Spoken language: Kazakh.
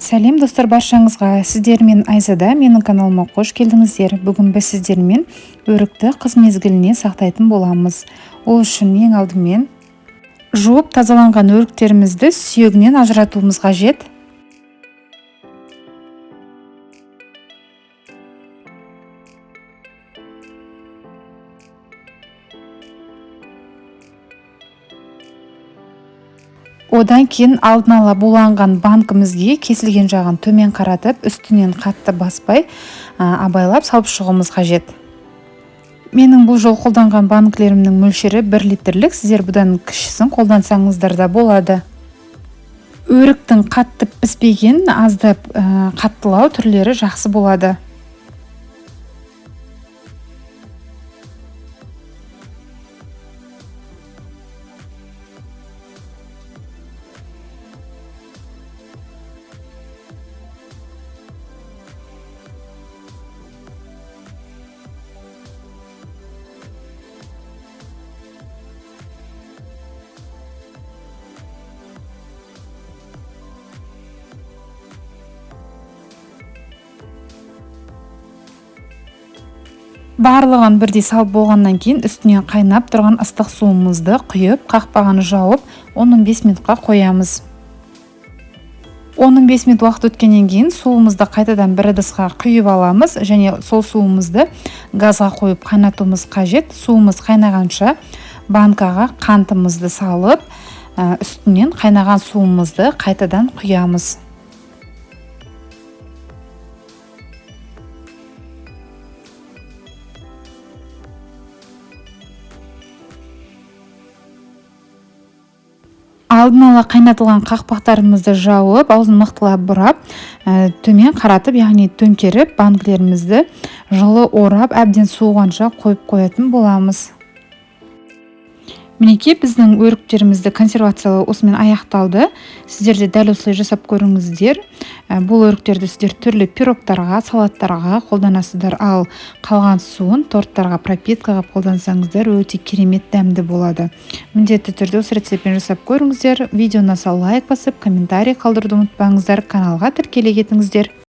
Сәлем достар баршаңызға, сіздермен Айзада, менің каналыма қош келдіңіздер. Бүгін біз сіздермен өрікті қыс мезгіліне сақтайтын боламыз. Ол үшін ең алдымен жуып тазаланған өріктерімізді сүйегінен ажыратуымыз қажет. Одан кейін алдын ала буланған банкімізге кесілген жағын төмен қаратып, үстінен қатты баспай, абайлап салып шығуымыз қажет. Менің бұл жол қолданған банкілерімнің мөлшері 1 литрлік, сіздер бұдан кішісін қолдансаңыздар да болады. Өріктің қатты піспеген, аздап қаттылау түрлері жақсы болады. Барлығын бірдей салып болғаннан кейін үстінен қайнап тұрған ыстық суымызды құйып, қақпағын жауып, 10-15 минутқа қоямыз. 10-15 минут уақыт өткеннен кейін суымызды қайтадан бір ыдысқа құйып аламыз және сол суымызды газға қойып қайнатуымыз қажет. Суымыз қайнағанша банкаға қантымызды салып, үстінен қайнаған суымызды қайтадан құямыз. Алдын ала қайнатылған қақпақтарымызды жауып, аузын мықтылап бұрап, төмен қаратып, яғни төңкеріп, банкілерімізді жылы орап, әбден суығанша қойып қоятын боламыз. Мінекей біздің өріктерімізді консервациялау осымен аяқталды. Сіздер де дәл осылай жасап көріңіздер. Бұл өріктерді сіздер түрлі пирогтарға, салаттарға қолданасыздар, ал қалған суын торттарға, пропиткаға қолдансаңыздар өте керемет дәмді болады. Міндетті түрде осы рецептпен жасап көріңіздер. Видео ұнаса лайк басып, комментарий қалдыруды ұмытпаңыздар. Каналға тіркеле кетіңіздер.